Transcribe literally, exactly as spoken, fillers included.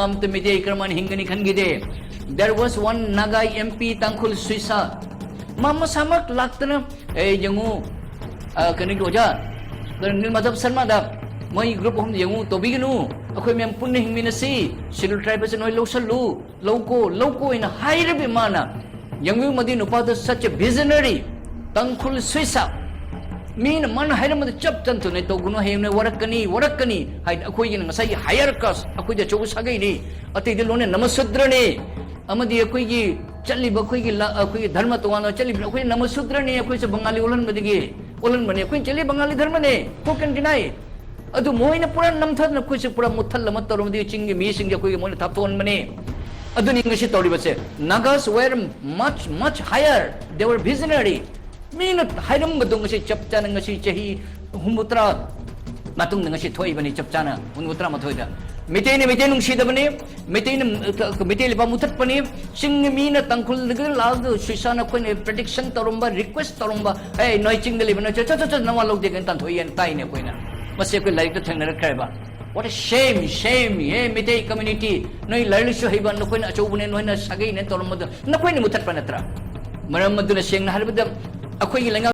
ꯑꯝꯇ ꯃꯤꯇꯩ ꯀꯔꯝꯍꯥꯏꯅ ꯍꯤꯡꯒꯅꯤ ꯈꯟꯈꯤꯗꯦ꯫ There was one Naga M P, Tangkhul Suisa. ꯃꯥ ꯃꯁꯥꯃꯛ ꯂꯥꯛꯇꯅ, "ꯑꯦ, ꯌꯦꯡꯉꯨ, ꯑ, ꯀꯩꯅꯣꯒꯤ ꯑꯣꯖꯥ, ꯅꯤꯜ ꯃꯥꯙꯕ ꯁꯔꯃꯗ, ꯃꯣꯏ group ꯑꯍꯨꯝꯗ ꯌꯦꯡꯉꯨ, ꯇꯧꯕꯤꯒꯅꯨ, ꯑꯩꯈꯣꯏ ꯃꯌꯥꯝ ꯄꯨꯟꯅ ꯍꯤꯡꯃꯤꯟꯅꯁꯤ, Scheduled Tribe ꯑꯁꯤ ꯅꯣꯏ ꯂꯧꯁꯜꯂꯨ, ꯂꯧꯀꯣ, ꯂꯧꯀꯣ" ꯍꯥꯏꯅ ꯍꯥꯏꯔꯕꯤ ꯃꯥꯅ꯫ ꯌꯦꯡꯕꯤꯌꯨ, ꯃꯗꯨ ꯅꯨꯄꯥꯗꯨ such a visionary, Tangkhul Suisa꯫ ꯃꯤꯅ ꯃꯥꯅ ꯍꯥꯏꯔꯝꯕꯗ ꯆꯞ ꯆꯟ ꯊꯨꯅ ꯇꯧꯒꯅꯨ, ꯍꯌꯦꯡ ꯅꯣꯏ ꯋꯥꯔꯛꯀꯅꯤ, ꯋꯥꯔꯛꯀꯅꯤ ꯍꯥꯏꯗꯤ ꯑꯩꯈꯣꯏꯒꯤꯅ ꯉꯁꯥꯏꯒꯤ higher caste, ꯑꯩꯈꯣꯏꯗ ꯑꯆꯧꯕ ꯁꯥꯒꯩꯅꯤ, ꯑꯇꯩꯗꯤ ꯂꯣꯏꯅ ꯅꯃꯁꯨꯗ꯭ꯔꯅꯤ꯫ ꯑꯃꯗꯤ ꯑꯩꯈꯣꯏꯒꯤ ꯆꯠꯂꯤꯕ ꯑꯩꯈꯣꯏꯒꯤ ꯂ-, ꯑꯩꯈꯣꯏꯒꯤ ꯙꯔꯃ ꯇꯣꯉꯥꯟꯅ ꯆꯠꯂꯤꯕꯅꯤ, ꯑꯩꯈꯣꯏꯅ ꯅꯃꯁꯨꯗ꯭ꯔꯅꯤ, ꯑꯩꯈꯣꯏꯁꯨ ꯕꯪꯒꯥꯂꯤ ꯑꯣꯜꯍꯟꯕꯗꯒꯤ ꯑꯣꯜꯍꯟꯕꯅꯤ, ꯑꯩꯈꯣꯏꯅ ꯆꯠꯂꯤ ꯕꯪꯒꯥꯂꯤ ꯙꯔꯃꯅꯤ, who can deny? ꯑꯗꯨ ꯃꯣꯏꯅ ꯄꯨꯔꯥ ꯅꯝꯊꯗꯅ ꯑꯩꯈꯣꯏꯁꯦ ꯄꯨꯔꯥ ꯃꯨꯠꯊꯠꯂ ꯑꯃ ꯇꯧꯔꯝꯃꯗꯤ ꯆꯤꯡꯒꯤ ꯃꯤꯁꯤꯡꯁꯦ ꯑꯩꯈꯣꯏꯒꯤ ꯃꯣꯏꯅ ꯊꯥꯞꯊꯣꯛꯍꯟꯕꯅꯤ꯫ ꯑꯗꯨꯅꯤ ꯉꯁꯤ ꯇꯧꯔꯤꯕꯁꯦ꯫ Nagas were much, much higher. They were visionary. ꯃꯤꯅ ꯍꯥꯏꯔꯝꯕꯗꯣ ꯉꯁꯤ ꯆꯞ ꯆꯥꯅ ꯉꯁꯤ ꯆꯍꯤ ꯍꯨꯝꯐꯨꯇꯔꯥ ꯃꯇꯨꯡꯗ ꯉꯁꯤ ꯊꯣꯛꯏꯕꯅꯤ, ꯆꯞ ꯆꯥꯅ ꯍꯨꯝꯐꯨꯇꯔꯥ ꯃꯥꯊꯣꯏꯗ꯫ ꯃꯤꯇꯩꯅ ꯃꯤꯇꯩ ꯅꯨꯡꯁꯤꯗꯕꯅꯤ, ꯃꯩꯇꯩꯅ, ꯃꯩꯇꯩ ꯂꯩꯕꯥꯛ ꯃꯨꯊꯠꯄꯅꯤ꯫ ꯆꯤꯡꯒꯤ ꯃꯤꯅ ꯇꯥꯡꯈꯨꯜꯗꯒꯤ ꯂꯥꯛꯑꯒ ꯁꯨꯏꯁꯥꯅ ꯑꯩꯈꯣꯏꯅ prediction ꯇꯧꯔꯝꯕ, request ꯇꯧꯔꯝꯕ, "ꯑꯦ, ꯅꯣꯏ ꯆꯤꯡꯗ ꯂꯩꯕ ꯅꯣꯏ ꯆꯠ, ꯆꯠ, ꯆꯠ, ꯆꯠ, ꯅꯋꯥ ꯂꯧꯗꯦ" ꯀꯥꯏꯅ ꯇꯥꯟꯊꯣꯛꯏ ꯍꯥꯏꯅ ꯇꯥꯏꯅꯦ ꯑꯩꯈꯣꯏꯅ꯫ ꯃꯁꯤ ꯑꯩꯈꯣꯏ ꯂꯥꯏꯔꯤꯛꯇ ꯊꯦꯡꯅꯔꯛꯈ꯭ꯔꯦꯕ꯫ What a shame, shame, ꯍꯦ ꯃꯩꯇꯩ community, ꯅꯣꯏ ꯂꯥꯏꯔꯤꯛ ꯂꯥꯏꯁꯨ ꯍꯩꯕ, ꯅꯈꯣꯏꯅ ꯑꯆꯧꯕꯅꯦ, ꯅꯣꯏꯅ ꯁꯥꯒꯩꯅꯦ ꯇꯧꯔꯝꯕꯗꯣ ꯅꯈꯣꯏꯅ ꯃꯨꯊꯠꯄ ꯅꯠꯇ꯭ꯔꯥ? ꯃꯔꯝ ꯑꯗꯨꯅ ꯁꯦꯡꯅ ꯍꯥꯏꯔꯕꯗ ꯑꯩꯈꯣꯏꯒꯤ ꯂꯩꯉꯥꯛ